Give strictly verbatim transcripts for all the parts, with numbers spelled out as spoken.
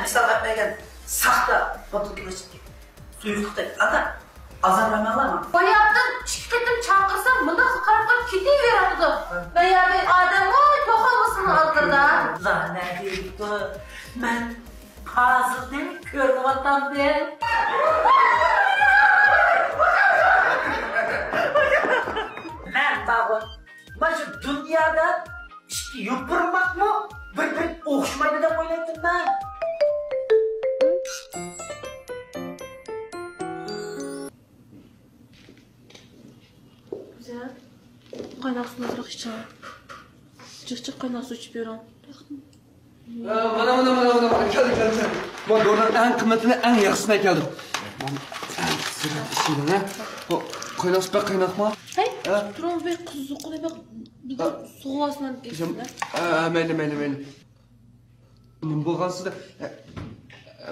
مىسالغا بەرگەن ساختا بوتۇلكىنى ئىچىپ سۇيۇقلۇق دەيدۇ. ئاتا، ئازار بەرمەڭلار ماڭا. باياتتىن ئىككى قېتىم چاقىرسام، مۇنداق قاراپ قاراپ كېتىۋېرىدۇ. باياتى ئادەممۇ يوقالمىسىنىڭ ئالدىدا. لا، نەدە يۈرۈپتۇ؟ مەن پازىلدىن كۆرۈنۈۋاتامدىم. مەن بارغۇ، مانا شۇ دۇنيادا ئىككى يوپۇرماقمۇ بىر-بىرىگە ئوخشىمايدۇ دەپ ئويلايتتىم مەن. گۈزەل، قايناق سۇنى ئازراق ئىچىڭ. جىق جىق قايناق سۇ ئىچىپ يۈرۈڭ. ئە، مانا، مانا، مانا، مانا، مانا، كەلدى، كەلدى، كەلدى. مانا دورىنىڭ ئەڭ قىممىتىنى، ئەڭ ياخشىسىنى ئەكەلدىم. مانا، ئەڭ قىزىق ئىشىڭ، ھە؟ بۇ قايناق سۇ بەك قايناقمۇ؟ ھەي، ھە؟ تۇرۇڭ، بەك قىزىققۇن، بەك بىر ھە؟ سوغۇۋالسىڭىز ھە، ھە، مەيلى، مەيلى، مەيلى. نېمە بولغان سىزدە؟ ئە، ئە،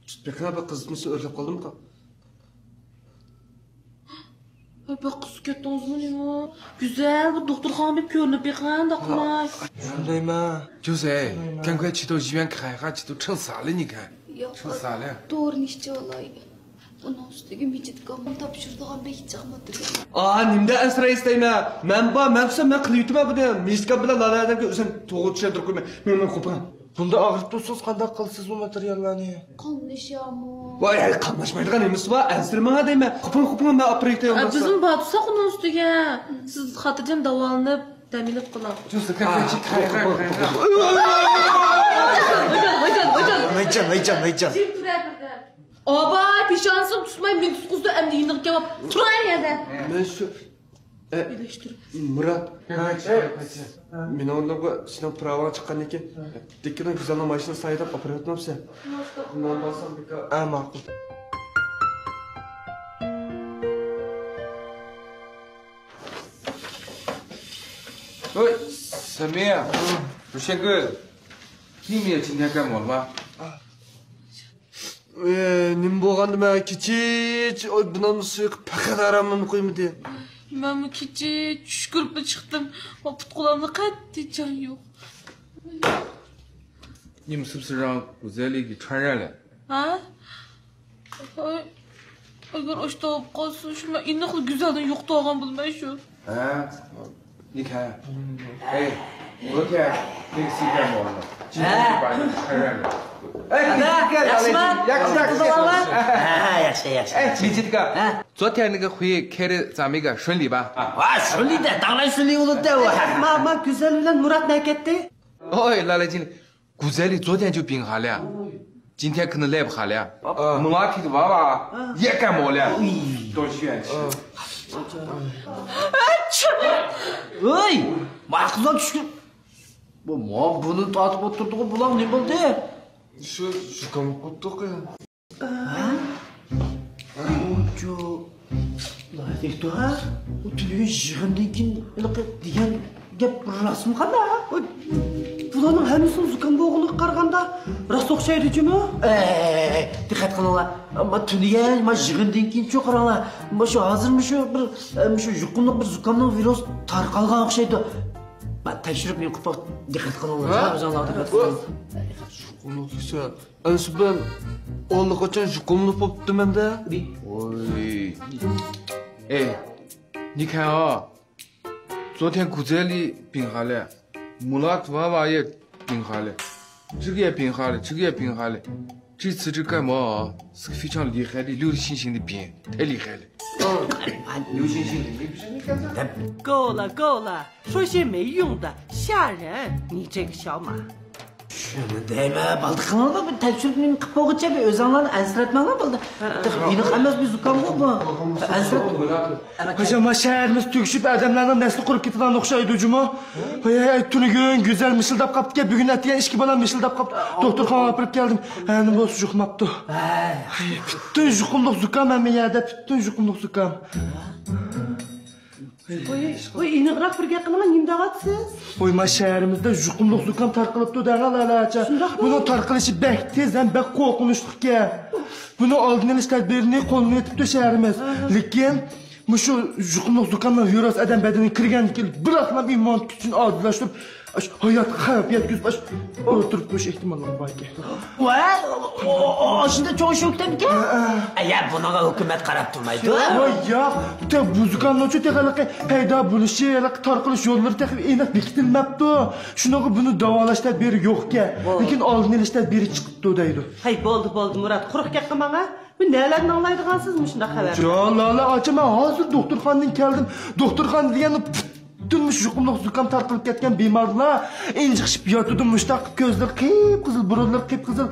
تۇتۇپ بېقىڭ، بىر قىزىتمىسى ئۆرلەپ قالدىمۇ؟ ۋاي، بەك قىزىپ كەتتىڭىزمۇ نېمە؟ گۈزەل، بىر دوختۇرخانىغا بېرىپ كۆرۈنۈپ بېقىڭ، ئۇنداق قىلماي. شۇندايمۇ؟ جوزى، شۇندايمۇ؟ 赶快去到医院看一下，去到診所了，你看。 ياق، 诊所了。 دورىنى ئىچىۋالاي. ئۇنىڭ ئۈستىگە مىجىتكاممۇ تاپشۇرىدىغان بەك جىق ماتېرىيال. ئا، نېمىدە ئەنسىرەيسىز دەيمەن؟ مەن بار، مەن بولسام مەن قىلىۋېتىمەن بۇنى. مىجىتكام بىلەن لالە ئادەمگە ئۆزۈم توغرا چۈشەندۈرۈپ قويىمەن. مېنى، مېنى قوپۇرۇڭ. بۇنداق ئاغرىپ تۇرسىڭىز قانداق قىلىسىز ئۇ ماتېرىياللارنى؟ قاملىشامۇ؟ ۋاي، ھەي، قاملاشمايدىغان نېمىسى بار؟ ئەنسىرىمەڭ دەيمەن. قوپۇرۇڭ، قوپۇرۇڭ، مەن ئاپىرىپ ئېيتاي ئە، بولمىسا. بىزمۇ بار تۇرساق ئۇنىڭ ئۈستىگە. سىز خاتىرجەم داۋالىنىپ، دەم ئېلىپ قېلىڭ. ۋايجان، ۋايجان، ۋايجان. ئاباي، پېشانىسىنى تۇتماي مېنى تۇتقۇزدى، ئەمدى يېنىغا كېلىپ تۇراي يەردە. مەن شۇ، ئە، ئىلەشتۈرۈپ. مۇرات. ھە، ھە. مېنىڭ ئۇنداق سېنىڭ پىراۋاڭ چىققاندىن كېيىن، ھە. دىككىنىڭ گۈزەلنىڭ ماشىنىسى سايداپ ئاپىرىۋەتمەپسەن. مەن بارسام بىكار. ئە، ماقۇل. ھوي، سەمىيە، روشەنگۈل. كىم يا چىندەكەم ئولما؟ ئە، نېمە بولغاندا مەن كېچىچە، ئوي، بۇنىڭ سۇيىقى پەقەت ئارامىمنى قويمىدى. مەنمۇ كېچىچە چۈش كۆرۈپلا چىقتىم. پۇت-قولۇمدا قەتئىي جان يوق. 你们是不是让古泽丽给传染了？ ھە؟ ئەگەر ئاشۇنداق بولۇپ قالسا، شۇ مەن ئېنىقلا گۈزەلدىن يۇقتۇرغان بولىمەن شۇ. ھە؟ نىكاھ. ئەي، بۇ كەل. نېكسىكەن بولدى. ھە؟ ئەي، ياخشىمۇ؟ ياخشى، ياخشى. ھە، ياخشى، ياخشى. ئەي، مىجىتكا. ھە؟ 昨天那个会开的咱们一个顺利吧？ ۋا، 顺利的، 当然顺利 بولدى. ۋا. ما، ما، گۈزەل بىلەن مۇرات نەگە كەتتى؟ 哦，来来，经理。 گۈزەلى 昨天就病好了，今天可能来不好了。 ۋاۋا، 也感冒了， ئۇي. 多许愿去。 ۋەي! ماقۇللا چۈشكۈن. بۇ، ما، بۇنى تارتىپ ئولتۇردىغۇ، بۇلار نېمە بولدى؟ شۇ، زۇكام قوپتۇق يا. ھە؟ ئۇچۇ. ۋىكتور، ئۇ تۈنۈگۈن يىغىندىن كېيىن ھېلىقى دېگەن گەپ راستمۇ قانداق؟ بۇلارنىڭ ھەممىسىنىڭ زۇكام بولغىنىغا قارىغاندا راست ئوخشايدۇ جۇمۇ. ئەي، دىققەت قىلىڭلار. ما تۈنۈگۈن، ما يىغىندىن كېيىنچۇ قاراڭلار. ما شۇ ھازىر مۇشۇ بىر، مۇشۇ يۇقۇملۇق بىر زۇكامنىڭ ۋىرۇسى تارقالغان ئوخشايدۇ. ما تەكشۈرۈپ مېنى قىلىپ دىققەت قىلىڭلار. ھە؟ ئۆزۈڭلار دىققەت قىلىڭلار. يۇقۇملۇق ئەنسىبىم، ئاللىقاچان يۇقۇملۇق بوپتىمەن-دە. ۋوي. ئەي، نىكاھ. 昨天 گۈزەلى بىڭخالى. مۇلات ۋاۋايى بىڭخالى. جىگىيە بىڭخالى، جىگىيە بىڭخالى. 这次这感冒啊，是非常厉害的，流行性的病，太厉害了。流行性的病。 够了，够了，说些没用的，吓人！你这个小马。 شۇنى دەيمەن، بالدۇر قىلىڭلار، بىر تەكشۈرۈپ نېمە قىلىپ بولغۇچە، بىر ئۆزۈڭلارنى ئەنسىرەتمەڭلار، بالدۇر. ھېنىق ئەمەس، بىر زۇكامغۇ بۇ. ئەنسىرەت. ھاجام، ما شەھىرىمىز تۈگىشىپ، ئادەملەرنىڭ نەسلى قۇرۇپ كېتىدىغان ئوخشايدۇ جۇمۇ. ھاي، ھاي، تۈنۈگۈن گۈزەل مىشىلداپ قاپتىكەن، بۈگۈن ئەتىگەن ئىككى بالام مىشىلداپ قاپتۇ. دوختۇرخانىغا ئاپىرىپ كەلدىم. ھە، نېمە بولسا يۇقماپتۇ. پۈتۈن يۇقۇملۇق زۇكام ھەممە يەردە، پۈتۈن يۇقۇملۇق زۇكام. ۋوي، ۋوي، ئېنىقراق بىر گەپ قىلىڭلار، نېمە دەۋاتىسىز؟ ۋوي، ما شەھىرىمىزدە يۇقۇملۇق زۇكام تارقىلىپتۇ دەڭە لالەچە. شۇنداقمۇ؟ بۇنىڭ تارقىلىشى بەك تېز ھەم بەك قورقۇنچلۇقكەن. بۇنىڭ ئالدىنى ئېلىش تەدبىرىنى قوللىنىۋېتىپتۇ شەھىرىمىز. ھە. لېكىن مۇشۇ يۇقۇملۇق زۇكامنىڭ ۋىرۇسى ئادەم بەدىنىگە كىرگەندىن كېيىن بىراقلا ئىممۇنىتېت كۈچىنى ئاجىزلاشتۇرۇپ، ئاش ھاياتقا خەۋپ يەتكۈزۈپ ئاش ئۆلتۈرۈپ قويۇش ئېھتىماللىقى باركەن. ۋە، ئۇ، ئۇ، ئۇ، ئاشۇنداق چوڭ شۆكتەمكەن؟ ھە، ھە. ئە، يا، بۇنىڭغا ھۆكۈمەت قاراپ تۇرمايدۇ. ۋاي ياق، تېخى بۇ زۇكامنىڭچۇ تېخى ھېلىقى پەيدا بولۇشى، ھېلىقى تارقىلىش يوللىرى تېخى ئېنىق بېكىتىلمەپتۇ. شۇنىڭغا بۇنى داۋالاش تەدبىرى يوقكەن. بولدى. لېكىن ئالدىنى ئېلىش تەدبىرى چىقىپتۇ دەيدۇ. ھەي، بولدى، بولدى، مۇرات، قۇرۇق گەپ قىلماڭ، ھە؟ بۇ نەلەردىن ئاڭلايدىغانسىز مۇشۇنداق خەۋەرنى؟ جالالە ئاچا، مەن ھازىر دوختۇرخانىدىن كەلدىم. دوختۇرخانىدا دېگەن پۈتۈن مۇشۇ يۇقۇملۇق زۇكام تارقىلىپ كەتكەن بىمارلار ئىنجىقىشىپ ياتىدۇ، مۇشۇنداق كۆزلىرى قىپقىزىل، بۇرۇنلىرى قىپقىزىل،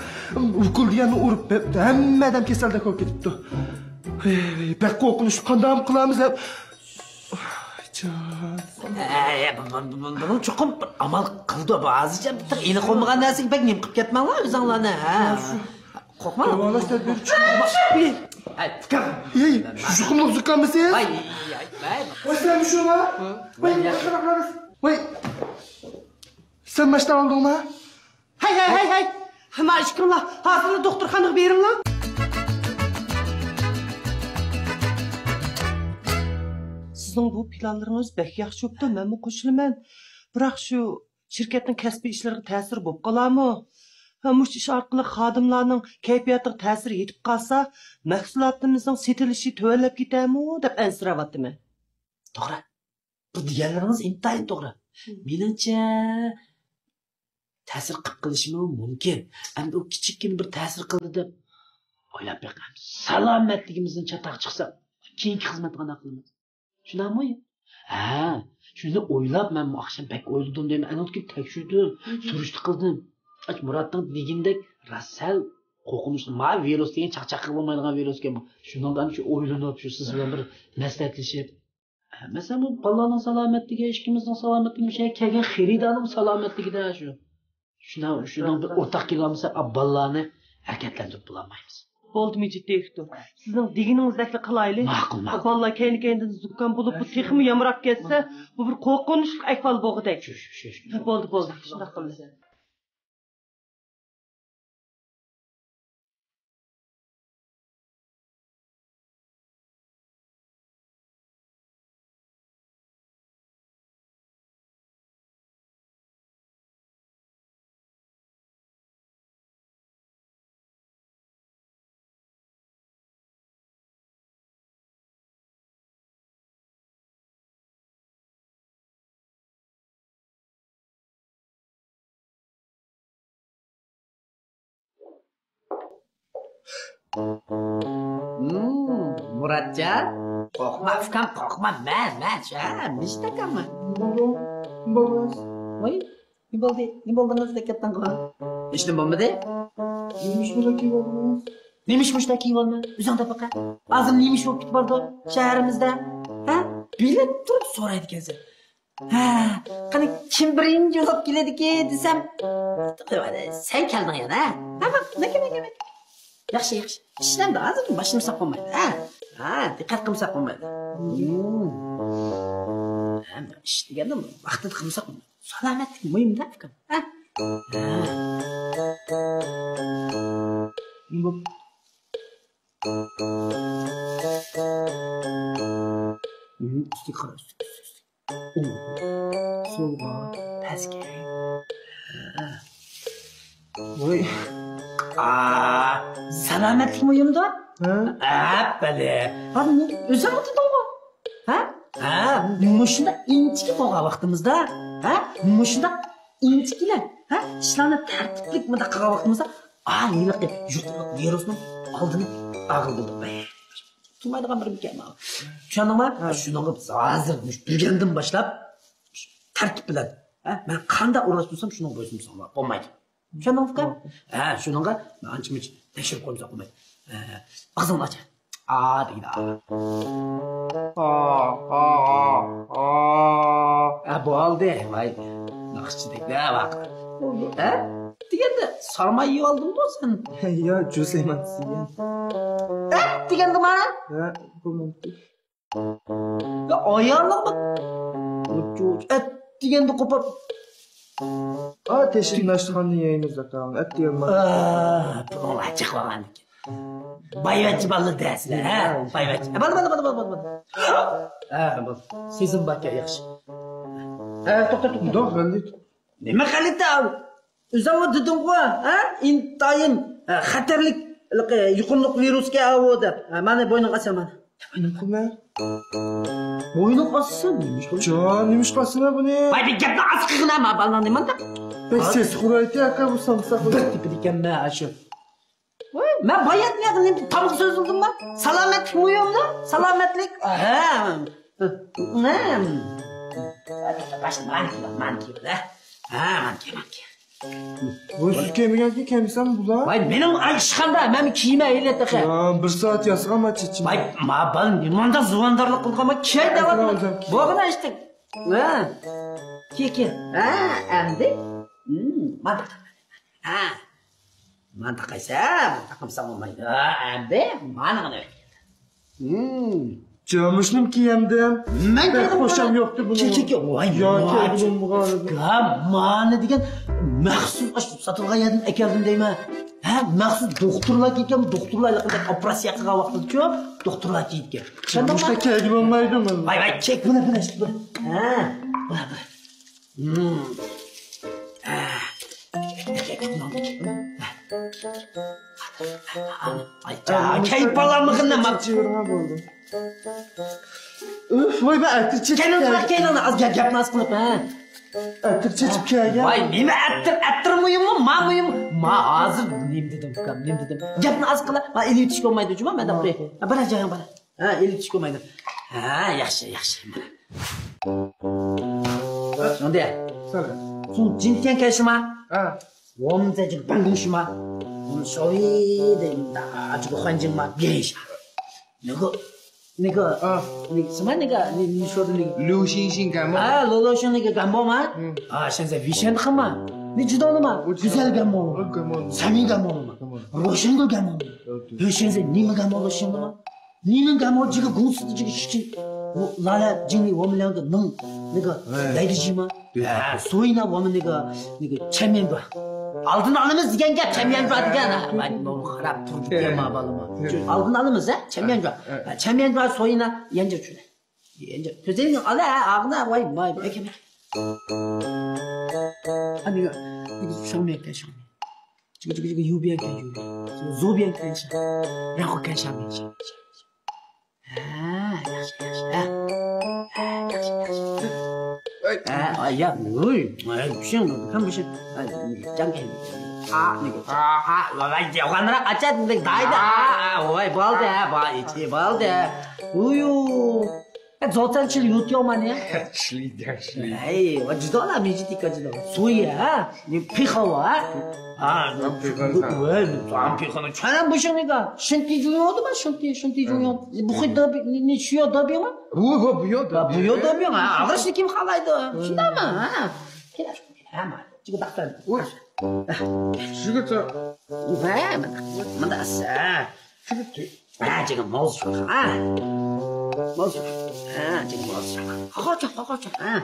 ئوكۇل دېگەننى ئۇرۇپ، ھەممە ئادەم كېسەلدەك بولۇپ كېتىپتۇ. ھەي، بەك قورقۇنچ، قانداق قىلىمىز؟ ئاي جان. ئە، بۇ، بۇ، بۇ، بۇنىڭ چوقۇم بىر ئامال قىلىدۇ. بۇ ھازىرچە بىر ئېنىق بولمىغان نەرسىگە بەك نېمە قىلىپ كەتمەڭلار ئۆزۈڭلارنى، ھە؟ قورقما. داۋالاش تەدبىرى چۈشۈردۈم. ھەي، ئۇكام. ھەي، يۇقۇملۇق زۇكاممىسىز؟ ۋاي، ۋاي، ۋاي. ۋاي، سەن شۇما؟ ۋاي، ۋاي، ياخشى. ۋاي، سەن ماشىنا ئالدىڭما؟ ھەي، ھەي، ھەي، ھەي. ما ئىككىڭلار ھازىرلا دوختۇرخانىغا بېرىڭلار. سىزنىڭ بۇ پىلانلىرىڭىز بەك ياخشى بوپتۇ، مەنمۇ قوشۇلىمەن. بىراق شۇ شىركەتنىڭ كەسپىي ئىشلىرىغا تەسىرى بولۇپ قالارمۇ؟ ھە، مۇشۇ ئىش ئارقىلىق خادىملارنىڭ كەيپىياتىغا تەسىرى يېتىپ قالسا، مەھسۇلاتىمىزنىڭ سېتىلىشى تۆۋەنلەپ كېتەرمۇ دەپ ئەنسىرەۋاتىمەن. توغرا. بۇ دېگەنلىرىڭىز ئىنتايىن توغرا. مم. مېنىڭچە، تەسىر قىلىپ قېلىشىمۇ مۇمكىن. ئەمدى ئۇ كىچىككىنە بىر تەسىر قىلدى دەپ ئويلاپ بېقىڭ. سالامەتلىكىمىزدىن چاتاق چىقسا، كېيىنكى خىزمەتنى قانداق قىلىمىز؟ شۇنداقمۇ؟ ھە، شۇنى ئويلاپ مەنمۇ ئاخشام بەك ئويلىدىم دەيمەن. ئەنە كېيىن تەكشۈردۈم، سۈرۈشتە قىلدىم. ئاچ مۇراتنىڭ دېگىنىدەك راست سەل قورقۇنچلۇق. ما ۋىرۇس دېگەن چاقچاق قىلىپ بولمايدىغان ۋىرۇسكەن بۇ. شۇنىڭدا شۇ ئويلىنىپ، شۇ سىز بىلەن بىر مەسلىھەتلىشىپ. مەسىلەن، بۇ بالىلارنىڭ سالامەتلىكى، ئىككىمىزنىڭ سالامەتلىكى، مۇشۇ يەرگە كەلگەن خېرىدارنىڭ سالامەتلىكىدە شۇ. شۇنىڭ، شۇنىڭ بىر ئورتاق كېلىۋالمىسا، ئا، بالىلارنى ھەرىكەتلەندۈرۈپ بولالمايمىز. بولدى، مىجىت دىرېكتور. سىزنىڭ دېگىنىڭىزدەكلا قىلايلى. ماقۇل، ماقۇل. بالىلار كەينى-كەينىدىن زۇكام بولۇپ، بۇ تېخىمۇ يامراپ كەتسە، بۇ بىر قورقۇنچلۇق ئەھۋال بولغۇدەك. شۇ، شۇ، شۇ، شۇ. بولدى، بولدى. شۇنداق قىلىمىز. مۇراتجان، قورقما ئۇكام، قورقما، مەن، مەن، ھە، مىجىت ئاكاممەن. بولدى، بولدى. ۋاي، نېمە بولدى؟ نېمە بولدىڭىز دەپ كەتتىڭغۇ؟ ھېچنېمە بولمىدى. نېمە ئىش بولدى كىيىۋالدىڭىز؟ نېمە ئىش مۇشۇنداق كىيىۋالما؟ ئۆزۈڭ دەپ باقە. ھازىر نېمە ئىش بولۇپ كېتىپ بارىدۇ شەھىرىمىزدە؟ ھە؟ بىلىپ تۇرۇپ سورايدىكەنسەن. ھە، قېنى كىم بىرىنچى بولۇپ كېلىدىكى دېسەم، سەن كەلدىڭ يەنە، ھە؟ ھە، ماقۇل، ماقۇل، ماقۇل، ماقۇل. ياخشى، ياخشى. ئىشلەمدە ھازىر باشلىمىساق بولمايدۇ، ھە؟ ھە، دىققەت قىلمىساق بولمايدۇ. ھە، ئىش دېگەننى ۋاقتىدا قىلمىساق بولمايدۇ. سالامەتلىك مۇھىم-دە، ئۇكام. ھە؟ ھە. نېمە بولدى؟ ئۈستىگە قارا، ئۈستىگە، ئۈستىگە، ئۈستىگە. ئوڭغا، سولغا، پەسكە. ۋاي. ئا، سالامەتلىك مۇھىمدۇ؟ ھە؟ ئەپپەلى. ھا، ئۆزۈڭ ئۇتتۇڭغۇ؟ ھە؟ ھە، مۇشۇنداق ئىنچىكە بولغان ۋاقتىمىزدا، ھە؟ مۇشۇنداق ئىنچىكىلە، ھە؟ ئىشلارنى تەرتىپلىك مۇنداق قىلغان ۋاقتىمىزدا، ئا، ھېلىقى يۇقۇملۇق ۋىرۇسنىڭ ئالدىنى ئالغىلى بولىدۇ. تۇتمايدىغان بىر ئىكەن. چۈشەندىڭما؟ ھە. شۇنىڭغا بىز ھازىر مۇشۇ بۈگۈندىن باشلاپ تەرتىپ بىلەن، ھە، مەن قانداق ئورۇنلاشتۇرسام، شۇنىڭغا بويسۇنساڭلار بولمايدۇ. چۈشەندىڭمۇ، ئۇكام؟ ھە، شۇنىڭغا مەن ئانچە-مۇنچە تەكشۈرۈپ قويمىساق بولمايدۇ. ھە، ئاغزىڭنى ئاچ. ئا دېگىنى ئا. ئا، ئا، ئا، ئا. ھە، بولدى. ۋاي، ناخشىدەك ۋاقىت. ھە؟ دېگەندە سارماي يېۋالدىڭغۇ سەن. يا، جۇسەيمان سىيەن. ئەت دېگەندە مانا. ھە، بولمامتى. يا، ئايالىڭ بار. ئەت دېگەندە قوپۇپ. ئا، تېشىپ ناشتىخاننى يەيمىز، ئاكام. ئەت دېگەن مانا. ئا، پۇلۇڭلار جىق بولغانىكەن. بايۋەچچە بالىلار دەسىلە، ھە؟ بايۋەچچە. بالا، بالا، بالا، بالا، بالا. ھە، بول. سېزىم باركەن، ياخشى. ھە، توختا، توختا. دوق، غەللى. نېمە غەلىتە ئاۋۇ؟ ئۆزۈڭمۇ دېدىڭغۇ، ھە؟ ئىنتايىن، ھە، خەتەرلىك، ھېلىقى يۇقۇملۇق ۋىرۇسكەن ئاۋۇ دەپ. ھە، مانا بوينۇڭغا ئاسا مانا. بوينۇمغىمۇ؟ بوينۇڭغا ئاسسا نېمە ئىش بولدى؟ جان، نېمە ئىش قىلىسىلەر بۇنى؟ ۋاي، بىر گەپنى ئاز قىلغىنا، ما بالىنى نېمانداق؟ بەك سېسىق ئۇرايتتى ئاكا بۇ سامساق. بىر تېپىدىكەنمەن ئاشۇ. ۋاي، مەن باياتنى ياقى نېمە تامغا سۆزلىدىمما؟ سالامەتلىك مۇھىمدا، سالامەتلىك. ھە. ھە. باشلا، مانا كېلىڭ، مانا كېلىڭ، ھە. ھە، مانا كېلىڭ، مانا كېلىڭ. ۋاي، سىز كىيمىگەنكى كىيمىسەم بۇلار. ۋاي، مېنىڭ ئاي ئىشخانىدا، مەن كىيمە ئەيلە تېخى. يا، بىر سائەت ياسىغان ما چېچىم. ۋاي، ما بالام، نېمانداق زۇۋاندارلىق قىلغان، ما كىيەي دەۋاتىمەن. بولغىنا ئىشتىك. ھە. كىي، كىي. ھە، ئەمدى. ھىم، مانا. ھە. مانا تاقايسەن، تاقىمىساڭ بولمايدۇ. ئەمدى مانىغىنى ئۆتكەن. جامۇشنىڭ كىيەمدىن مەن بەك خۇشام يوقتى بۇنىڭ. كىي، كىي، كىي. ۋاي، يا، ۋاي. كىي، بۇنىڭ بۇغارىدى. ھە، مانا دېگەن مەخسۇس ئاشۇ ساتىدىغان يەردىن ئەكەلدىم دەيمەن. ھە، مەخسۇس دوختۇرلار كىيگەن، دوختۇرلار ھېلىقى ئوپېراتسىيە قىلغان ۋاقتىدا-چۇ، دوختۇرلار كىيگەن. چۈشەندىڭمۇ؟ جامۇشتا كىيگە بولمايدۇ مانا. ۋاي، ۋاي، كىي، بۇنى، بۇنى، بۇنى. ھە، بۇنى، بۇنى. كەيپ بالامىغىنى ما. ئۆف، ۋاي، مەن ئەتىر چېچىپ كەلگەن. كەينىڭ، كەينىڭ، ئاز گەپ، گەپنى ئاز قىلىپ، ھە. ئەتىر چېچىپ كەلگەن. ۋاي، نېمە ئەتىر، ئەتىر مۇھىممۇ، ما مۇھىممۇ؟ ما ھازىر نېمە دېدىم، ئۇكام، نېمە دېدىم؟ گەپنى ئاز قىلا، ما ئېلىۋېتىشكە بولمايدۇ، جۇما، مەن دەپ قوياي. ھە، بىر جايىڭ بار. ھە، ئېلىپ چىقمايدۇ. ھە، ياخشى، ياخشى. شۇنداق. سەن. 从今天开始嘛，啊，我们在这个办公室嘛，我们稍微的把这个环境嘛变一下。那个，那个，啊，那个什么，那个，你你说的那个，刘星星感冒。啊，罗罗兄那个感冒吗？嗯。啊，现在危险的很嘛，你知道了吗？我知道。不是感冒了吗？我感冒了。咱们感冒了吗？感冒了。罗兄都感冒了。呃，对。现在你们感冒了，兄弟吗？ 你们感冒这个公司的这个事情，我老板经理我们两个能那个来得及吗？对。哎，所以呢，我们那个那个前面转，алдын алабыз деген гәп, 前面转 деген. Мә, қарап тұр екен ма, балама. Алдын алабыз, ә? 前面转. 前面转, 所以呢, енді жүр. Енді көзеңнің ала, ағына, ой, май, мәке, мәке. А, неге, неге шаңмен келші? 这个这个这个右边看右边，左边看一下，然后看下面，下面，下面。啊，yaxshi, yaxshi, 啊。哎，yaxshi, yaxshi. 哎，哎呀，哎，不行，不看不行，哎，你这样看，啊，那个，啊，啊，我来交换了，啊，这那个大一点，啊，啊，我也不好的，不好意思，不好的。哎呦，哎，早餐吃了油条吗你？吃了一点，吃了一点。哎，我知道了，没几个知道，所以啊，你配合我啊。 ھە، زامپىخان. ۋاي، زامپىخان. چۈشەنمىشىڭ نېگە؟ شىنتى جۇيۇڭدىما؟ شىنتى، شىنتى جۇيۇڭ. بۇ خىل دابى، نى، نى، شۇيا دابىڭما؟ بۇ، بۇ، بۇ يا دابى. بۇ يا دابىڭ. ھە، ئاغرىشنى كىم خالايدۇ؟ شۇنداقمۇ؟ ھە. كېلە، ھە، ما. جىگى داقتان. ئۇي. جىگى تا. ۋاي، مانا، مانا ئاسا. جىگى تا. ھە، جىگى موز شۇ. ھە. موز شۇ. ھە، جىگى موز شۇ. خوچا، خوچا، ھە.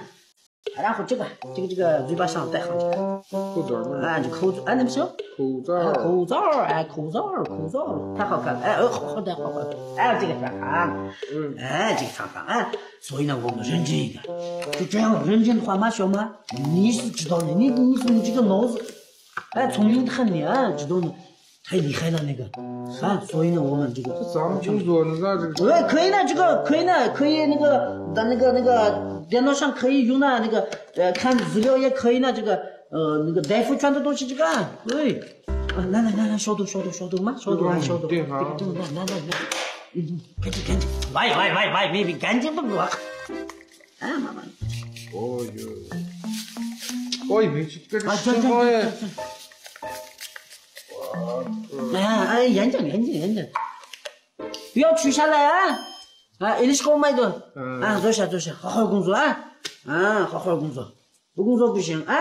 然后这个，这个，这个嘴巴上戴上去。口罩吗？哎，这口罩，哎，那不行。口罩。哎，口罩，哎，口罩，口罩，太好看了，哎，呃，好，好戴，好，好戴。哎，这个穿上，嗯。哎，这个穿上，哎，所以呢，我们认真一点，就这样认真的话嘛，小马，你是知道的，你，你，你这个脑子，哎，聪明的很呢，哎，知道呢。 太厉害了，那个。啊，所以呢，我们这个。这咱们工作呢，那这个。哎，可以呢，这个可以呢，可以那个，在那个，那个电脑上可以用的，那个，呃，看资料也可以呢，这个，呃，那个大夫全都都是这个，对。啊，来来来来，消毒消毒消毒嘛，消毒来消毒。对，好。对，对，来来来来，嗯，赶紧赶紧，喂喂喂喂，你你赶紧吧，我。 ھە، ماما. ئوي، ئوي. ئوي، مىجىتكە چىقتىڭ، ئوي. ھە، ئاي، يەنجىڭ، يەنجىڭ، يەنجىڭ. بۇ ياق چۈشەلە، ھە؟ ھە، ئېلىشقا بولمايدۇ. ھە. ھە، زوشا، زوشا. خاخا گۇڭزو، ھە؟ ھە، خاخا گۇڭزو. بۇ گۇڭزو بۇ شىڭ، ھە؟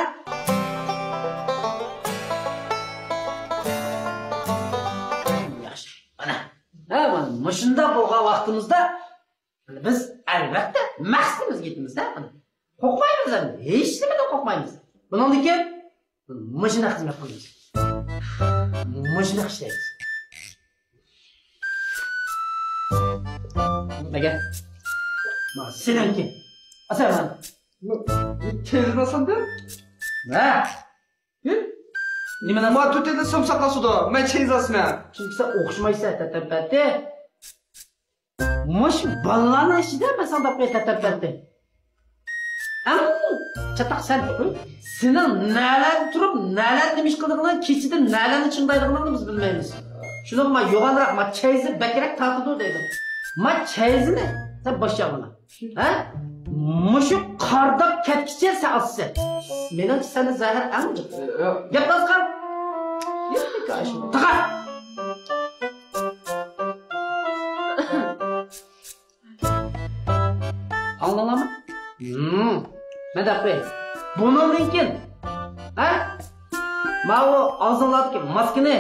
ياخشى. مانا. ھە، مانا، مۇشۇنداق بولغان ۋاقتىمىزدا بىز ئەلۋەتتە مەقسىتىمىزگە يېتىمىز-دە. قورقمايمىز ئەمدى. ھېچنېمىدىن قورقمايمىز. بۇنىڭدىن كېيىن مۇشۇنداق خىزمەت قىلىمىز. مۇشۇنداق ئىشلەيمىز. نېگە؟ مانا سېنىڭكى. ئاسان. تېلېفون ساندى؟ ھە؟ ھە؟ نېمە نەرسە؟ ما تۆتەيلى سومساقلاشىدۇ. مەن چەيزاسمەن. چۈنكى سەن ئوخشىمايسەن، تەتەپپەتى. مۇشۇ بالىلارنىڭ ئىچىدە مەن ساڭا دەپ قوياي، تەتەپپەتى. ئەڭ چاتاق سەن. سېنىڭ نەلەردە تۇرۇپ، نەلەردە نېمە ئىش قىلىدىغىنىڭ، كېچىدە نەلەرنى چىڭدايدىغىنىڭنى بىز بىلمەيمىز. شۇنىڭغا ما يوغانراق، ما چەيزى بەكرەك تارتىدۇ دەيدۇ. ما چەيزىنى سەن باشلىغىنا. ھە؟ مۇشۇ قارداپ كەتكىچە سەن ئاسىسەن. مېنىڭچە سەندە زەھەر ئەڭ جىق. گەپ ئاز قال. تاقا! ئاڭلاڭلارمۇ؟ ھىم. مەن دەپ قوياي. بۇنىڭدىن كېيىن، ھە؟ ماۋۇ ئاغزىڭلاردىكى ماسكىنى،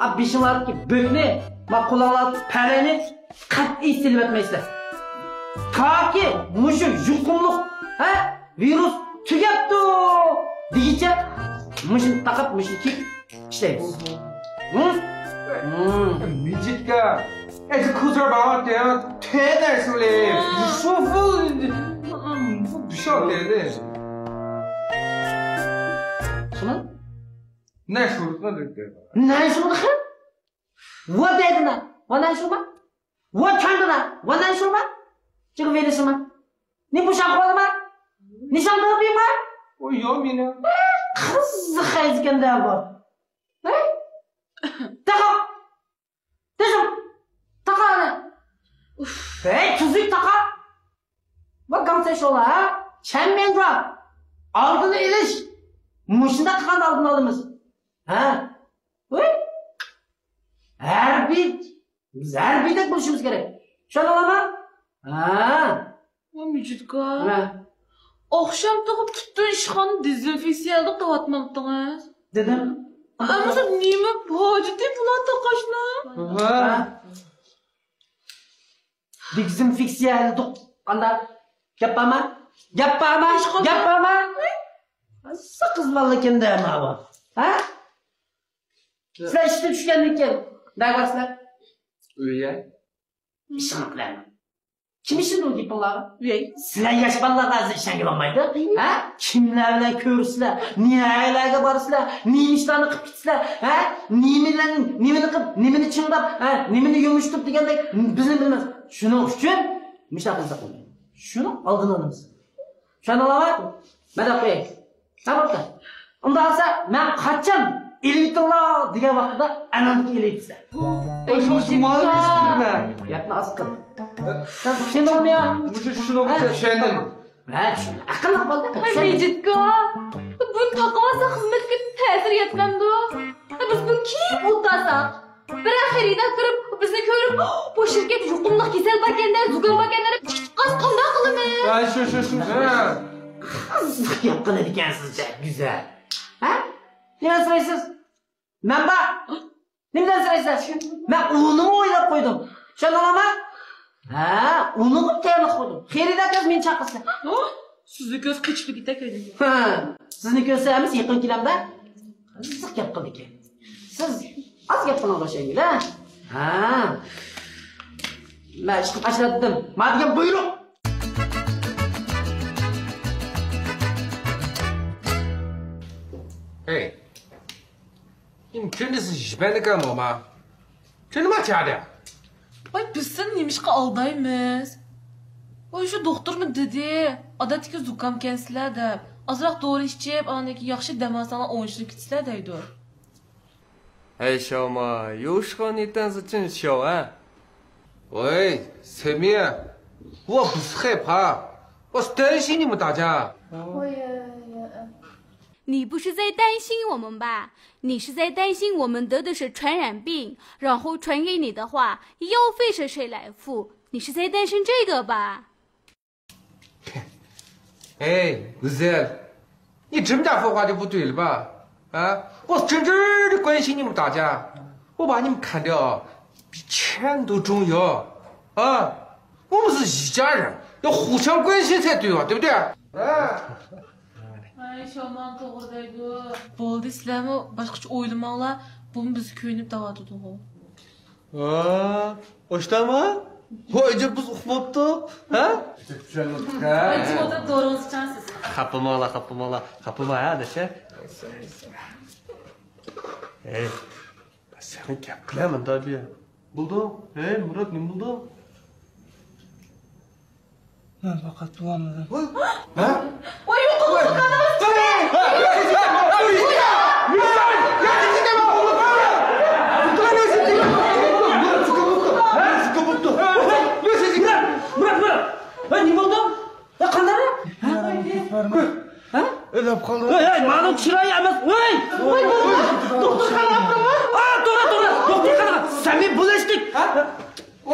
ئا، بېشىڭلاردىكى بۆكنى، ما قولۇڭلاردىكى پەلەينى قەتئىي سېلىۋەتمەيسىلەر. تاكى مۇشۇ يۇقۇملۇق، ھە، ۋىرۇس تۈگەپتۇ دېگىچە مۇشۇنى تاقاپ، مۇشۇنى كىيىپ ئىشلەيمىز. ھە؟ ھە. مىجىتكا، ئەجە كوزا باغا تېڭ تېنەسلى. شۇفۇ، بۇ دۈشەل تېنە. شۇنى؟ نە شۇرۇقنى دېدى. نە شۇرۇقى؟ ۋە دەيدىنا، ۋە نە شۇما؟ ۋە چاندىنا، ۋە نە شۇما؟ چىقىپ بېرىشىما؟ نى بۇشاق بالىما؟ نىشان قىلىپ بېرىما؟ ئۇ يوق مېنىڭ. قىزىق خەيزىكەن دە بۇ. ھە؟ تاقا! تۈزۈك! تاقا ئانا! ئۇف! ھەي، تۈزۈك تاقا! بۇ گاڭسەي شولا، ھە؟ چەنميەنجۇا! ئالدىنى ئېلىش! مۇشۇنداق قىلغاندا ئالدىنى ئالىمىز. ھە؟ ۋۇي! ھەربىي، بىز ھەربىيدەك بولۇشىمىز كېرەك. چۈشەندىڭلارمۇ؟ ھە. ۋاي مىجىتكا. ھە. ئاخشام تۇغۇپ پۈتۈن ئىشخانىنى دېزىنفېكسىيە قىلدۇق دەۋاتمامتىڭىز؟ دېدىم. ئەمىسە نېمە ھاجىتى بۇلار تاقاشنىڭ؟ ھە. دېزىنفېكسىيەلىدۇق. قانداق؟ گەپ بارما؟ گەپ بارما؟ گەپ بارما؟ ساقىز بالىكەن دە ماۋۇ. ھە؟ سىلەر ئىشتىن چۈشكەندىن كېيىن نەگە بارىسىلەر؟ ئۆيگە. ئىشىڭنى قىلەرمەن. كىم ئىشىنىدۇ گېپىڭلارغا؟ ئۆي. سىلەر ياش بالىلارغا ھازىر ئىشەنگىلى بولمايدۇ. ھە؟ كىملەر بىلەن كۆرۈشسىلەر؟ نەلەرگە بارىسىلەر؟ نېمە ئىشلارنى قىلىپ كېتىسىلەر؟ ھە؟ نېمىلەرنى، نېمىنى قىلىپ، نېمىنى چىڭداپ، ھە؟ نېمىنى يۇمشىتىپ دېگەندەك بىزنى بىلمەس. شۇنىڭ ئۈچۈن مۇشۇنداق قىلساق بولمايدۇ. شۇنىڭ ئالدىنى ئالىمىز. چۈشەندىڭلارمۇ؟ مەن دەپ قوياي. ھە، بوپتۇ. ئۇنداق بولسا، مەن قاچان ئېلىۋېتىڭلار دېگەن ۋاقىتتا ئەنەندىكى ئېلىۋېتىسەن. ئەي، شۇ مۇجىبكا. گەپنى ئاز قىل. سەن چۈشەندىڭمۇ يا؟ مۇشۇ، شۇنىڭغىچە ھە؟ چۈشەندىم. ھە، چۈشەندىم. ئەقىللىق بولدى. ھەي، مۇجىبكا. بۇنى تاقىۋالسا خىزمەتكە تەسىرى يەتمەمدۇ؟ ھە، بىز بۇنى كىيىپ ئولتۇرساق. بىرەر خېرىدار كىرىپ، بىزنى كۆرۈپ، بۇ شىركەتتە يۇقۇملۇق كېسەل باركەن-دە، زۇكام باركەن-دە دەپ چىقىپ قالسا قانداق قىلىمىز؟ ۋاي، شۇ، شۇ، شۇ، شۇ. قىزىق گەپ قىلىدىكەنسىز، گۈزەل. ھە؟ نېمە سورايسىز؟ مەن بار. نېمىدىن سورايسىز؟ مەن ئۇنىمۇ ئويلاپ قويدۇم. چۈشەندىڭلارمۇ؟ ھە، ئۇنىمۇ تەييارلاپ قويدۇم. خېرىدار كەلسە مېنى چاقىرسا. ھە؟ سىزنى كۆرسە قېچىپ كېتەك ھەيدىگە. ھە، سىزنى كۆرسە ئەمىسە يېقىن كېلەمدە. قىزىق گەپ قىلىدىكەن. سىز ئاز گەپ قىلىڭ ئوخشايدۇ-دە. ھە. مەن ئىشقا باشلاتتىم. ما دېگەن بۇيرۇق. ھەي. 你们真的是一般的干部吗？真的吗假的？ ۋاي، بىز سېنى نېمىشقا ئالدايمىز؟ ۋاي، شۇ دوختۇرمۇ دېدى، ئادەتتىكى زۇكامكەنسىلەر دەپ. ئازراق دورا ئىچىپ، ئاندىن كېيىن ياخشى دەم ئالساڭلار ئوڭشىلىپ كېتىسىلەر دەيدۇ. 哎，小马，有时候你胆子真小啊。喂，小马，我不是害怕，我是担心你们大家。 你不是在担心我们吧？你是在担心我们得的是传染病，然后传给你的话，医药费是谁来付？你是在担心这个吧？ 哎，Giselle，你这么大说话就不对了吧？啊，我真正的关心你们大家，我把你们看得啊，比钱都重要啊！我们是一家人，要互相关心才对啊，对不对？啊！ ئەي، شامان توغرا دەيدۇ. بولدى، سىلەرمۇ باشقىچە ئويلىماڭلار. بۇمۇ بىزگە كۆيۈنۈپ دەۋاتىدىغۇ. ھا، ئوشتاما؟ ۋاي، ئەجەب بىز ئۇقۇپ بوپتۇق، ھە؟ ئەجەب چۈشەنمەپتۇق، ھە؟ ئەجەب ئولتۇرۇپ دورىڭىزنى ئىچىڭىز سىز. خاپىماڭلار، خاپىماڭلار، خاپىماڭ ھە دەشە. ھەي، سەن گەپ قىلە مۇندا بىر. بولدۇڭ؟ ھەي، مۇرات، نېمە بولدۇڭ؟ مەن پەقەت بولالمىدىم. ھە؟ ۋاي، يوق، يوق، يوق، يوق. مۇرات، مۇرات، مۇرات. ھە، نېمە بولدۇڭ؟ ھە، قانداق؟ ھە؟ ئۆلۈپ قالدى. ھەي، ھەي، مانا چىرايى ئەمەس. ھەي! ۋاي، دوختۇرخانىغا ئاپىرىڭلار. ئا، توغرا، توغرا. دوختۇرخانىغا. سەمىي بولۇشتۇق. ھە؟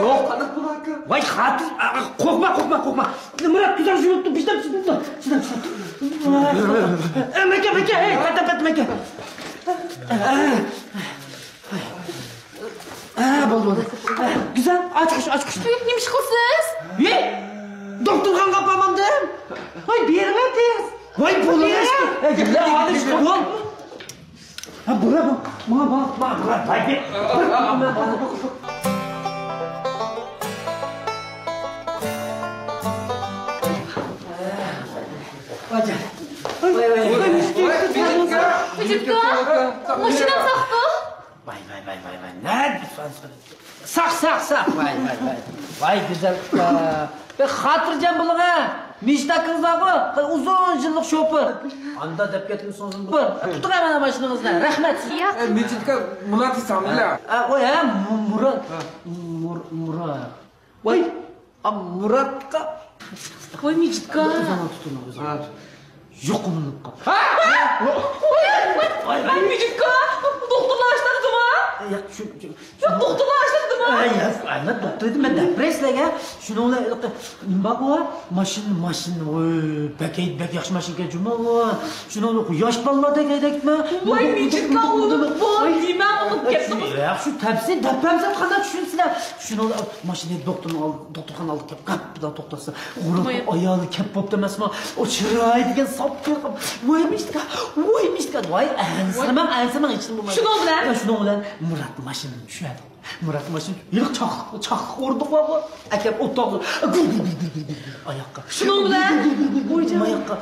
يوق. قانداق بۇلار ئاكا؟ ۋاي، خاتىر، ئا، قورقما، قورقما، قورقما. مۇرات، كۆزۈڭ يۇمۇپ تۇر. بىشتەم، بىشتەم، بىشتەم. ئە، مەكە، مەكە، ھەي، قەدەم، قەدەم، مەكە. ئە، بولدى، بولدى. ئە، گۈزەل، ئاچقۇچ، ئاچقۇچ. قويۇپ نېمە ئىش قىلىسىز؟ ھەي، دوختۇرخانىغا ئاپارمامدىم. ۋاي، بېرىڭە تېز. ۋاي، بولۇۋەرسىتى. ئەي، گۈللەر، ھازىر ئىشتە بول. ھە، بۇرا، بۇ. ماڭا باق، باق، باق، باق. ۋاي، ۋاي، ۋاي. ۋاي، ۋاي، ۋاي. مۇشۇ ماشىنام ساقتۇ. ۋاي، ۋاي، ۋاي، ۋاي، ۋاي. نە؟ ساق، ساق، ساق. ۋاي، ۋاي، ۋاي. ۋاي، گۈزەل ئۇكا. بىر خاتىرجەم بولۇڭ ھە. مىجىت ئاكىڭىز بارغۇ، ئۇزۇن يىللىق شوپۇر. ئاندا دەپ كەتمىسىڭىز بولىدۇ. تۇتۇڭ ھە مانا ماشىنىڭىزنى. رەھمەت. ياق. ئە، مىجىت ئاكا، مۇرات دېسەڭ بىلە. ئە، قوي ھە، مۇ-، مۇرات. ھە. مۇر-، مۇرات. ۋاي، ئا، مۇراتقا. ۋاي، مىجىت ئاكا. ئۇزۇن تۇتۇڭ، ئۇزۇن. ھە. يۇقۇملىنىپ قاپتۇ. ۋاي، ۋاي، ۋاي، مىجىت ئاكا، دوختۇرلار ئاشتاقتىما؟ ياق، شۇ، شۇ، ياق، دوختۇرلار ئاشتاقتىما؟ ئەي، ياق، ئەي، مەن دوختۇر ئىدىم، مەن دەپ بېرەي سىلەرگە. شۇنىڭ بىلەن ھېلىقى نېمە بارغۇ، ماشىنا، ماشىنا، ۋوي، بەك ھەي، بەك ياخشى ماشىنا ئىكەن جۇمۇ، ۋوي. شۇنىڭ بىلەن ياش بالىلار دەك ھەيدەيتتىمەن. ۋاي، مىجىت ئاكا، ئۇنى بولدى، دېمە، ئۇنى گەپنى. ياق، شۇ تەپسىلىي دەپ بەرمىسەم قانداق چۈشىنىسىلەر؟ شۇنىڭ بىلەن ماشىنا دوختۇرنىڭ ئالدى، دوختۇرخانا ئالدىغا كەپ، گاپپىدە توختاتسا، غۇرۇر ئايالى كەپ بوپتۇ ئەمەسمۇ؟ ئۇ چىرايى دېگەن ساپ كۆرۈپ، ۋاي مىجىت ئاكا، ۋاي مىجىت ئاكا، ۋاي ئەنسىرىمەڭ، ئەنسىرىمەڭ، ھېچنېمە بولمايدۇ. شۇنىڭ بىلەن؟ شۇنىڭ بىلەن مۇرات ماشىنىدىن چۈشۈۋەردى. مۇرات ماشىنا، ھېلىقى چاقلىق، چاقلىق ئورۇندۇق بارغۇ، ئەكەپ ئولتۇرغۇزۇپ، گۇر، گۇر، گۇر، گۇر، گۇر، گۇر، ئاياققا. شۇنىڭ بىلەن؟ گۇر، گۇر، گۇر، گۇر، گۇر، گۇر، ئاياققا.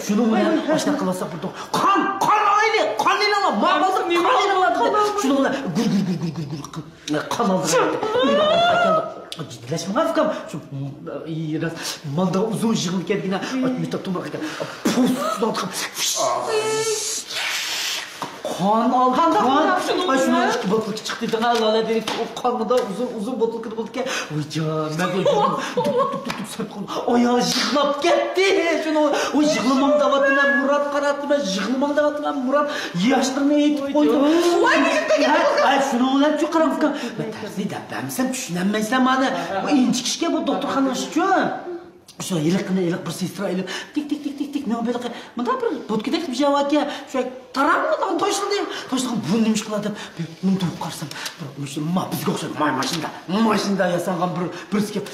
شۇنىڭ بىلەن ئاشۇنداق قىلىۋاتساق بولدى. قان، قان ئالايلى، قان ئېلىڭلار، ماڭا بولدى، قان ئېلىڭلار دېدى. شۇنىڭ بىلەن گۇر، گۇر، گۇر، گۇر، گۇر، گۇر قىلىپ، قان ئالدى. ئۆيگە ئاپىرىپ ئەكەلدۇق. جىددىيلەشمىگىن ئۇكام. شۇ، ئى، راست، مالدا ئۇزۇن يىغىلغان ئىكەن، مېتال تومراق ئىكەن. پۇس، قان ئالدى، قان. قانداق قان؟ شۇنىڭ ئىككى بوتۇلكا چىقتى دەڭە، لالە دېرەك، ئۇ قانغىدا ئۇزۇن، ئۇزۇن بوتۇلكىدا بولىدىكەن. ۋاي جان، مەن دۇك، دۇك، دۇك، دۇك، سەت قىلدىم. ئايال يىغلاپ كەتتى. شۇنىڭ، ۋاي يىغلىماڭ دەۋاتىمەن، مۇرات قاراتىمەن، يىغلىماڭ دەۋاتىمەن، مۇرات ياشلىرىنى ئېيتىپ قويدۇم. ۋاي، ۋاي، شۇنىڭ بىلەن شۇ قاراڭ ئۇكام. مەن تەپسىلىي دەپ بەرمىسەم چۈشىنەلمەيسىلەر مانا. بۇ ئىنچىكە ئىشكەن بۇ دوختۇرخانا ئىشىچۇ. شۇ ھېلىقىنى ھېلىقى بىر سېسترا ئېلىپ، تىك، تىك، تىك، تىك، تىك، مېڭە بېلىقى. مۇنداق بىر بوتكىدەك بىر جاۋاكە. شۇ تاراڭ، تاشلىدى. تاشلىغان بۇ نېمە ئىش قىلار دەپ، بىر مۇنداق قارىسام، بىر مۇشۇ ما-، بىزگە ئوخشاش ما-، ماشىنىدا، ماشىنىدا ياسانغان بىر، بىرسى كېلىپ،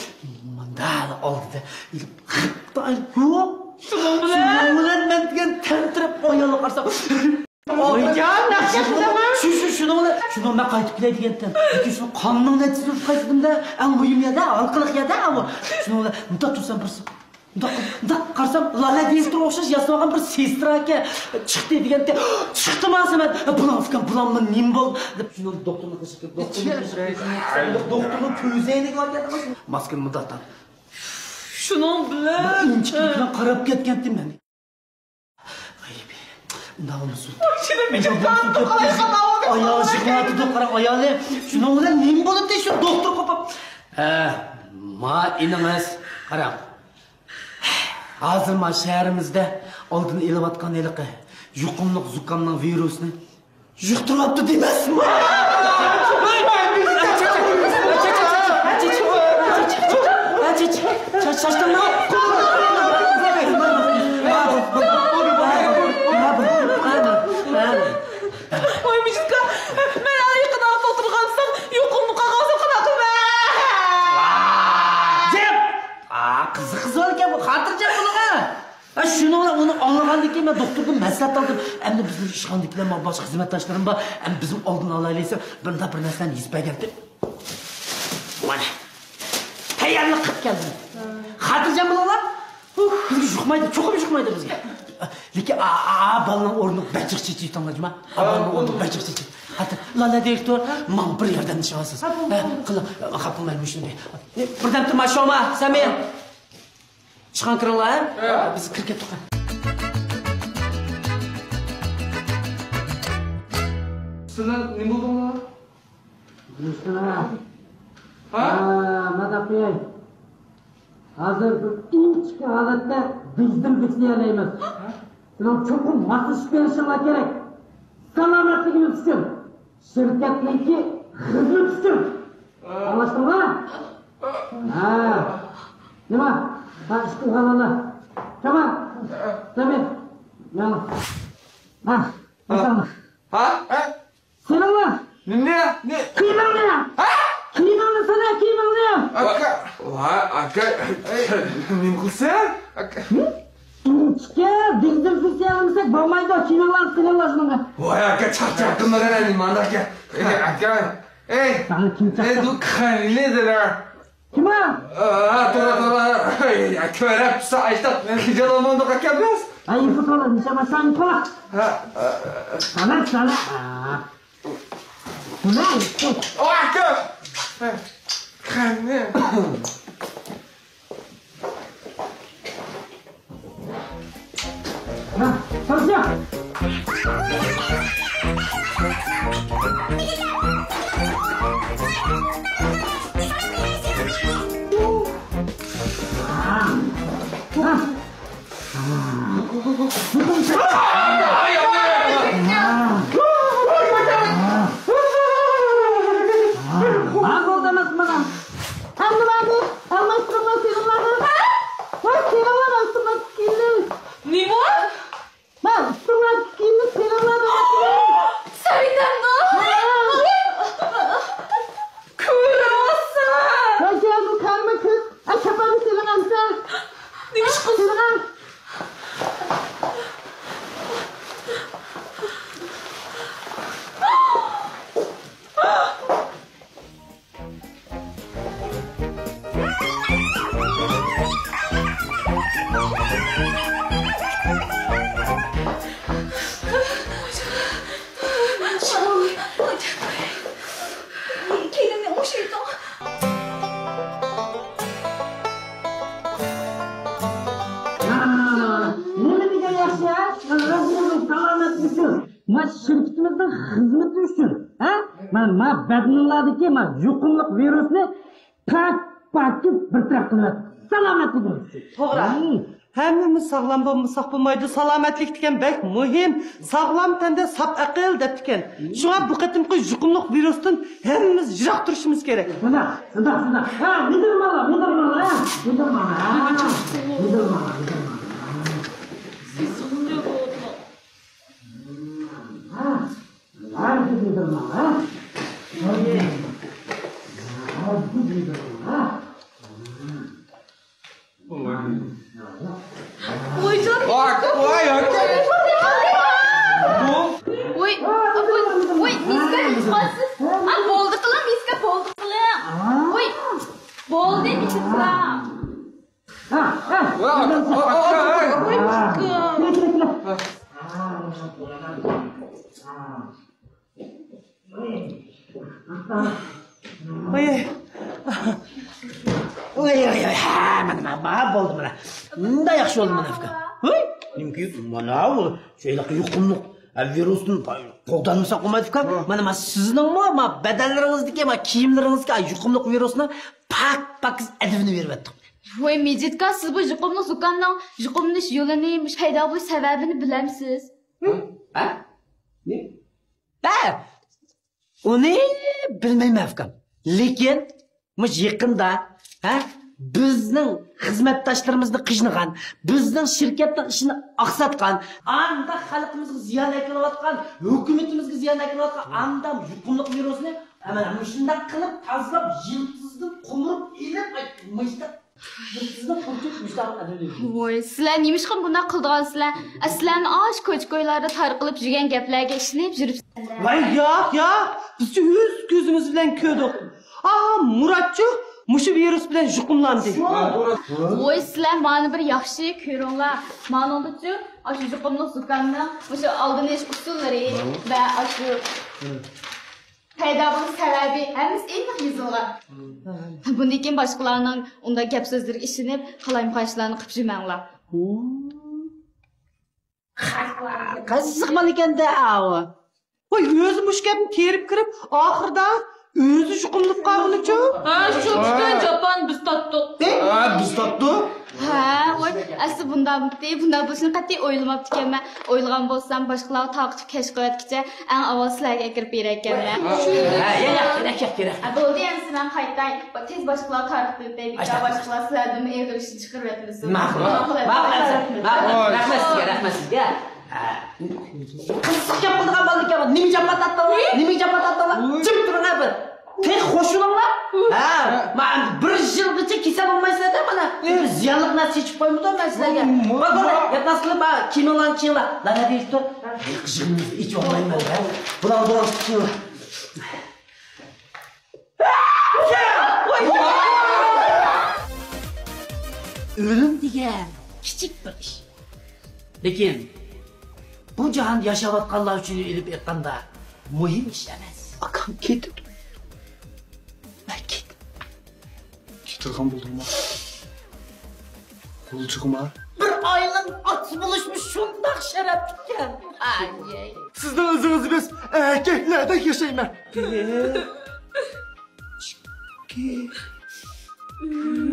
مۇنداق ئالدىدا ئېلىپ، غىپتا يوق. شۇنىڭ بىلەن؟ شۇنىڭ بىلەن مەن دېگەن تەمتىرەپ ئايالغا قارىسام. ۋايجان، نەق گەپ قىلىمەن. شۇ، شۇ، شۇنىڭ بىلەن، شۇنىڭ بىلەن قايتىپ كېلەي دېگەنتىم. لېكىن شۇ قاننىڭ نەتىجىسىنى ئۇققايسىدىم-دە، ئەڭ مۇھىم يەردە، ھالقىلىق يەردە، ئاۋۇ. شۇنىڭ بىلەن مۇنداق تۇرسام بىرسى. مۇنداق، مۇنداق قارىسام، لالە دىرېكتورغا ئوخشاش ياسىنىۋالغان بىر سېسترا ئىكەن. چىقتى دېگەنتى. چىقتىما سەمەت؟ بۇلام ئۇكام، بۇلاممۇ نېمە بولدى؟ دەپ شۇنىڭ دوختۇرنىڭ قېشىغا كېلىپ، دوختۇرنىڭ قېشىغا كېلىپ، دوختۇرنىڭ كۆزەينىكىگە ئالغان ماسكىنى مۇنداق تاقاپ. شۇنىڭ بىلەن، بىر ئىنچىكە بىلەن قاراپ كەتكەنتىم مەن. ئايبى، ئۇنداق بولمىسۇن. ئۇنداق بولمىسۇن، گەپ قىلسۇن. ئايال يىغلاۋاتىدۇ، قاراڭ، ئايالى. شۇنىڭ بىلەن نېمە بولۇپتۇ شۇ دوختۇر قوپۇپ؟ ھە، ما ئىنىڭىز، قاراڭ. ھازىر ما شەھىرىمىزدە ئالدىنى ئېلىۋاتقان ھېلىقى يۇقۇملۇق زۇكامنىڭ ۋىرۇسىنى يۇقتۇرۇۋاپتۇ دېمەسمۇ؟ ۋاي مىجىتكا، مەن ھېلى يېقىندا ئولتۇرغانساڭ، يۇقۇملۇق قالغانساڭ قانداق قىلىمەن؟ جىق! ئا، قىزىق قىز باركەن بۇ، خاتىرجەم بولۇڭ. ھە، شۇنىڭ بىلەن ئۇنى ئاڭلىغاندىن كېيىن مەن دوختۇردىن مەسلىھەت ئالدىم. ئەمدى بىزنىڭ ئىشخانىدىكىلەر، مانا باشقا خىزمەتداشلىرىم بار. ئەمدى بىزمۇ ئالدىنى ئالايلى دېسەم، بىر، بىر نەرسىلەرنى يېزىپ بەرگەنتى. مانا، تەييارلىق قىلىپ كەلدىم. خاتىرجەم بولۇڭلار. بىزگە يۇقمايدۇ، چوقۇم يۇقمايدۇ بىزگە. لېكىن ئا، ئا، ئا بالىنىڭ ئورنىغا بەچچىق چېچىۋېتىڭلار جۇما. ئا بالىنىڭ ئورنىغا بەچچىق چېچىپ. ھەتتا لالا دىرېكتور، ماڭا بىر ياردەمنى قىلىۋالسىز. ھە، قىلىڭ. خاپا بولماي مۇشۇنى. بىردەم تۇرما، شوما، سەمىيە. ئىشخانىغا كىرىڭلار، ھە؟ ھە. بىز كىرىپ كەتتۇق. سىلەر نېمە بولدۇڭلار؟ ھە؟ ھە، مانداق قىلاي. ھازىر بىر ئىنچىكە ھالەتتە دېزىنفېكسىيەلەيمىز. سىلەر چوقۇم ماسلىشىپ بېرىشىڭلار كېرەك. سالامەتلىكىمىز ئۈچۈن. شىركەتنىڭكى خىزمىتى ئۈچۈن. ئاڭلاشتىڭلار؟ ھە. نېمە؟ ھە، ئىشتىن قالغانلار. تامام. تامام. ياڭ. ھە، ھە. ھە؟ ھە؟ سېنىڭلا. نېمە؟ نېمە؟ كىيىمىڭنى. ھە؟ كىيىمىڭنى سېنىڭ، كىيىمىڭنى. ئاكا. ۋاي، ئاكا. نېمە قىلسەن؟ ئاكا. ئىنچىكە دېزىنفېكسىيە قىلمىساق بولمايدۇ. كىيىمىڭلارنى سېلىڭلار شۇنىڭغا. ۋاي، ئاكا، چاقچاق قىلمىغىن، نېمە ئانداق ئاكا. ئاكا. ئەي. ساڭا كىم چاقچاق؟ ئەي، دۇ قېنى دېدىلەر. كىم ئۇ؟ ھە، تولا، تولا. ئەي، كۆرۈپ تۇرسا ئاشتاق خىجالانمامدۇق ئاكا بىز. ئەي، يىقىپ قالار، نېمە ماشىنا يىقىپ قالار. ھە. سانا، سانا. ئاكا! قېنى؟ ماقۇل ئەمەس مانا. ئەمدى مانا ئالماشتۇرۇڭلار سېلىڭلارنى. ۋاي، سېلىڭلار ئۈستۈڭلار كىيىمنى. نېمە؟ مانا ئۈستۈڭلار كىيىمنى سېلىڭلار دەپ. سەۋىتەمدۇ؟ كۆرۈۋاتسا. ۋاي، كەلدى قارىما كۆز. ئاي، چاپاننى سېلىڭ ئەمسە. نېمە ئىش قىلسۇن؟ سېلىڭ. نېمە دېگەن ياخشى، ھە؟ سالامەتلىك ئۈچۈن. ما شىركىتىمىزنىڭ خىزمىتى ئۈچۈن، ھە؟ ما، ما بەدىنىڭلاردىكى ما يۇقۇملۇق ۋىرۇسنى پاك، پاكىز بىر تەرەپ قىلىۋەت. سالامەتلىكىڭىز ئۈچۈن. توغرا. ھەممىمىز ساغلام بولمىساق بولمايدۇ. سالامەتلىك دېگەن بەك مۇھىم. ساغلام تەندە ساپ ئەقىل دەپتىكەن. شۇڭا بۇ قېتىمقى يۇقۇملۇق ۋىرۇستىن ھەممىمىز يىراق تۇرۇشىمىز كېرەك. شۇنداق، شۇنداق، شۇنداق. ھە، مىدىرماڭلار، مىدىرماڭلار، ھە. مىدىرماڭلار، ھە. مىدىرماڭلار، مىدىرماڭلار. ھە. ھەرگىز يىغلىماڭ، ھە؟ ھەرگىز يىغلىماڭ، ھە؟ ۋايجان. ۋاي، ۋاي، ۋاي. ۋاي، ۋاي، ۋاي، مىسكا، ئىلتىماس. ئا، بولدى قىلىڭ، مىسكا، بولدى قىلىڭ. ۋاي، بولدى، مىسكا. ۋاي، ۋاي، ۋاي، ھە، مانا، مانا، مانا، بولدى، مانا. مۇنداق ياخشى بولدى، مانا، ئۇكا. ھەي، نېمىكى، مانا، شۇ ھېلىقى يۇقۇملۇق، ھە، ۋىرۇستىن قوغدانمىساق بولمايدۇ، ئۇكا. مانا، مانا، سىزنىڭمۇ، مانا، بەدەنلىرىڭىزدىكى، مانا، كىيىملىرىڭىزدىكى، ھە، يۇقۇملۇق ۋىرۇسنىڭ پاك، پاكىز ئەدىۋىنى بېرىۋەتتۇق. ۋاي، مىجىتكا، سىز بۇ يۇقۇملۇق زۇكامنىڭ يۇقۇملىنىش يولىنى، مۇشۇ پەيدا بولۇش سەۋەبىنى بىلەمسىز؟ ھە؟ ھە؟ نېمە؟ ھە! ئۇنى بىلمەيمەن، ئۇكام. لېكىن مۇشۇ يېقىندا، ھە، بىزنىڭ خىزمەتداشلىرىمىزنى قىينىغان، بىزنىڭ شىركەتنىڭ ئىشىنى ئاقساتقان، ئاندا خەلقىمىزگە زىيان ئەكېلىۋاتقان، ھۆكۈمىتىمىزگە زىيان ئەكېلىۋاتقان ئاندا يۇقۇملۇق ۋىرۇسنى مانا مۇشۇنداق قىلىپ تازىلاپ، يىلتىزىدىن قومۇرۇپ ئېلىپ، ئاي، مۇشۇنداق يىلتىزىدىن قۇرۇتۇپ، مۇشۇنداق ئادەمنى. ۋوي، سىلەر نېمىشقا بۇنداق قىلىدىغان سىلەر؟ ئە، سىلەرنى ئاشۇ كوچا-كويلاردا تارقىلىپ يۈرگەن گەپلەرگە ئىشىنىپ يۈرۈپسىلەر. ۋاي، ياق، ياق، بىزچۇ ئۆز كۆزىمىز بىلەن كۆردۇق. ئا، مۇراتچۇ مۇشۇ ۋىرۇس بىلەن يۇقۇملاندى. ۋوي، سىلەر مانا بىر ياخشى كۆرۈڭلار. مانىڭدىچۇ ئاشۇ يۇقۇملۇق زۇكامنىڭ مۇشۇ ئالدىنى ئېلىش ئۇسۇللىرى ۋە ئاشۇ پەيدا بولۇش سەۋەبى ھەممىسى ئېنىق يېزىلغان. بۇندىن كېيىن باشقىلارنىڭ ئۇنداق گەپ سۆزلىرىگە ئىشىنىپ، قالايمىقان ئىشلارنى قىلىپ يۈرمەڭلار. قىزىق بالا ئىكەن-دە ئاۋۇ. ۋاي، ئۆزى مۇشۇ گەپنى تېرىپ كىرىپ، ئاخىرىدا ئۆزى يۇقۇملىنىپ قالغىنىچۇ؟ ھە، شۇ پۈتۈن جاپانى بىز تارتتۇق. ھە، بىز تارتتۇق. ھە، ۋاي، ئەسلى بۇنداقمىتى، بۇنداق بولۇشىنى قەتئىي ئويلىماپتىكەنمەن. ئويلىغان بولسام، باشقىلارغا تارقىتىپ كەچ قىلىۋەتكۈچە، ئەڭ ئاۋۋال سىلەرگە ئەكىرىپ بېرەركەنمەن. ھە، ياق، ياق، كېرەك يوق، كېرەك يوق. ھە، بولدى، ئەمدى مەن قايتاي. تېز باشقىلارغا تارقىتىپ ئۆتەي، بىكار باشقىلار سىلەردىنمۇ ئېغىر ئىشنى چىقىرىۋەتمىسۇن. ماقۇل، ماقۇل، ماقۇل، ماقۇل. رەھمەت سىزگە، رەھمەت سىزگە. ھە. قىزىق گەپ قىلىدىغان بالىكەن، نېمە جاپا تارتتىڭلار؟ نېمە جاپا تارتتىڭلار؟ جىم تۇرۇڭلار بىر. تېخى خوش بولۇڭلار. ھە، مانا بىر يىلغىچە كېسەل بولمايسىلەر-دە، مانا. بىر زىيانلىق نەرسە ئېچىپ قويمىدىم مەن سىلەرگە. بار، بار، گەپ نەس قىلىپ، كىيىمىڭلارنى كىيىڭلار. لا، نەدە يۈرۈپ تۇر. يىغىشىڭىزنى ئېچىۋالمايمەن-دە. بۇلارنى، بۇلارنى كىيىڭلار. ئۆلۈم دېگەن كىچىك بىر ئىش. لېكىن بۇ جاھاندا ياشاۋاتقانلار ئۈچۈن ئېلىپ ئېيتقاندا مۇھىم ئىش ئەمەس. ئاكام كېتىدۇ. مەن كېتىمەن. كېتىدىغان بولدۇڭما؟ غۇلجىغىما؟ بىر ئايالنىڭ ئاتا بولۇشمۇ شۇنداق شەرەپلىككەن. ئاي. سىزنىڭ ئىزىڭىزنى بېسىپ ئەركەكلەردەك ياشايمەن. بىر، ئىككى، ئۈچ.